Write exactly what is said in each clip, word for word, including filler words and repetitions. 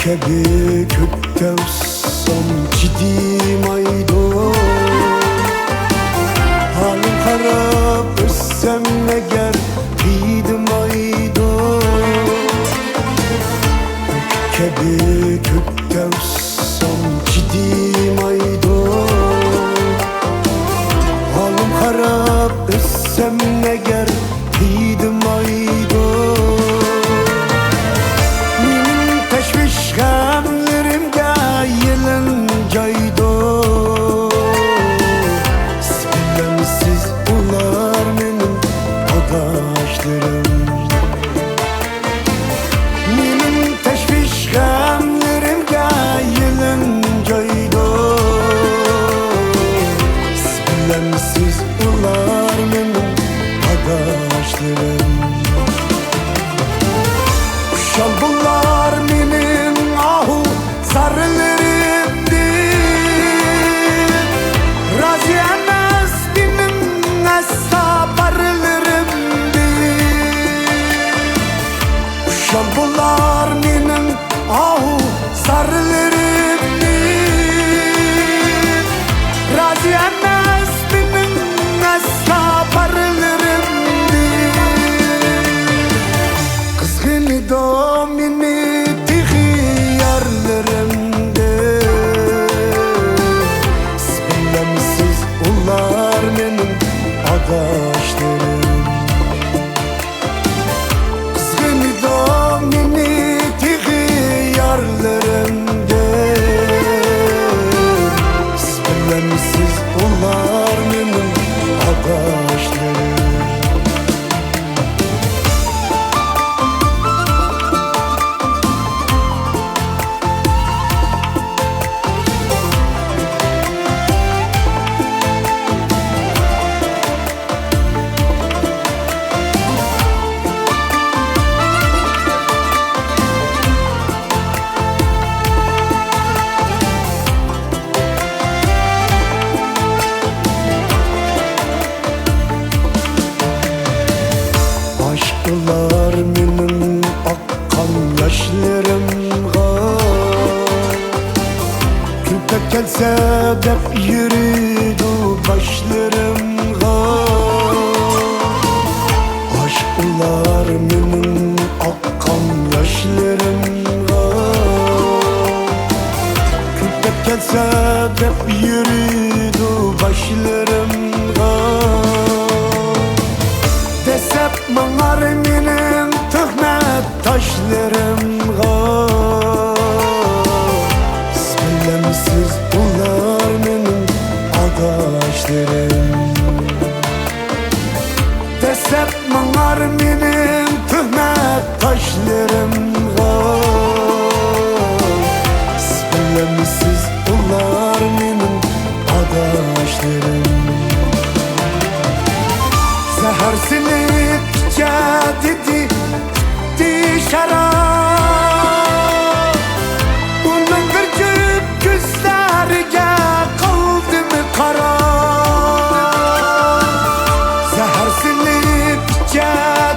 كەبى كۆكتە ئۇچسام چىدىمايدۇ. ھالىم قاراپ ئۆتسەم ئەگەر قىيدىمايدۇ. كەبى كۆكتە ئۇچسام چىدىمايدۇ. ھالىم قاراپ ئۆتسەم ئەگەر قىيدىمايدۇ. مېنىڭ تەشۋىش غەملىرىمگە يېلىنجايدۇ. سىز بىلەمسىز، ئۇلار مېنىڭ ئاداشلىرىم. مېنىڭ تەشۋىش غەملىرىمگە يېلىنجايدۇ. سىز بىلەمسىز، ئۇلار مېنىڭ ئاداشلىرىم. خۇشال بولار مېنىڭ ئاھۇ زارلىرىمدىن، رازى ئەمەس مېنىڭ ئەسلا بارلىرىمدىن. خۇشال بولار مېنىڭ ئاھۇ زارلىرىمدىن، رازى ئەمەس مېنىڭ ئەسلا بارلىرىمدىن. قىزغىنىدۇ مېنى تېخى يارلىرىمدىن. سىز بىلەمسىز، ئۇلار مېنىڭ ئاداشلىرىم. قىزغىنىدۇ مېنى تېخى يارلىرىمدىن. سىز بىلەمسىز، ئۇلار مېنىڭ ئاداشلىرىم. ئاشۇلار مېنىڭ ئاققان ياشلىرىمغا، كۈلپەت كەلسە دەپ يۈرىدۇ باشلىرىمغا. ئاشۇلار مېنىڭ ئاققان ياشلىرىمغا، كۈلپەت كەلسە دەپ يۈرىدۇ باشلىرىمغا. دەسسەپ ماڭار مېنىڭ تۆھمەت تاشلىرىمغا. سىز بىلەمسىز، ئۇلار مېنىڭ ئاداشلىرىم. دەسسەپ ماڭار مېنىڭ تۆھمەت تاشلىرىمغا. سىز بىلەمسىز، ئۇلار مېنىڭ ئاداشلىرىم. زەھەر سېلىپ ئىچە دېدى، ئىچتى شاراب. ئۇنىڭ بىر جۈپ كۆزلەرگە قالدىم قاراپ. زەھەر سېلىپ ئىچە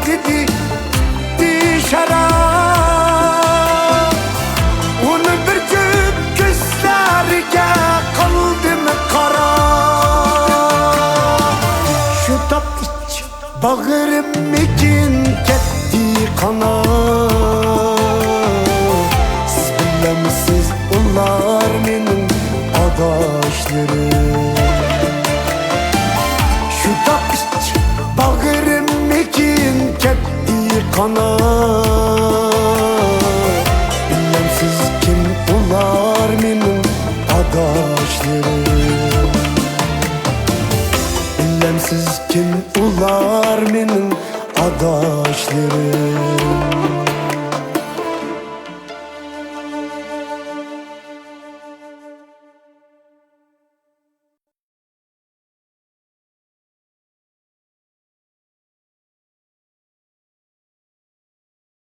دېدى، ئىچتى شاراب. ئانا، بىلەمسىز كىم ئۇلار مېنىڭ ئاداشلىرىم؟ بىلەمسىز كىم ئۇلار مېنىڭ ئاداشلىرىم؟